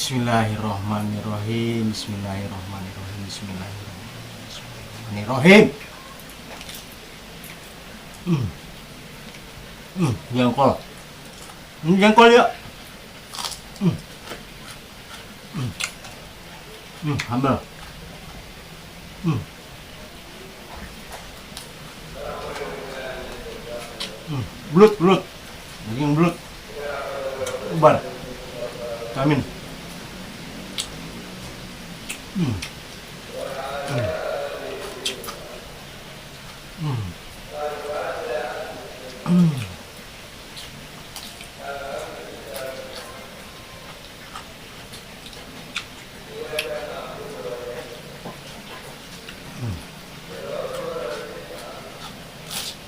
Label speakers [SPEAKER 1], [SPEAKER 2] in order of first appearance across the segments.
[SPEAKER 1] Bismillahirrahmanirrahim. Bismillahirrahmanirrahim. Bismillahirrahmanirrahim. Jengkol. Ini jengkol ya. Sambal. Belut, belut. Daging belut. Ubar. Amin.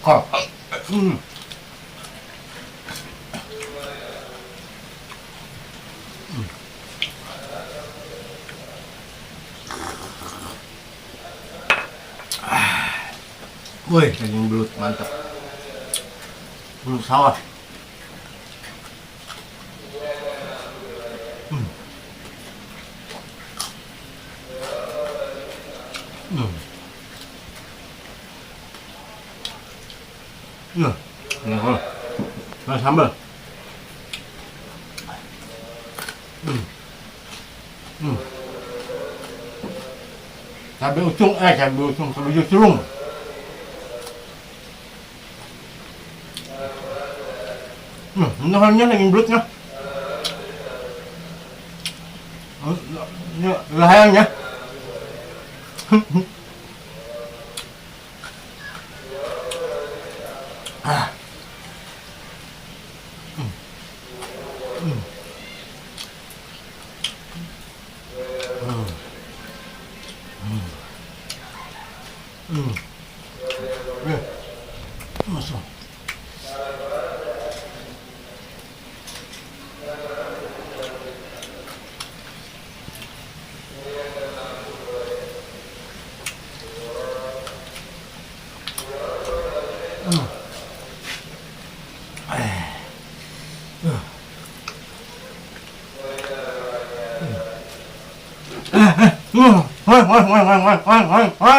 [SPEAKER 1] Kol. Woi, daging belut mantap. Belut sawah. Nah, jengkol. Nah, sambal. Cabai ucung, cabai ucung, cabai ucung. Ini halnya daging belutnya. Ini lahangnya. Masuk. Wah, wah, wah, wah, wah, wah, wah, wah.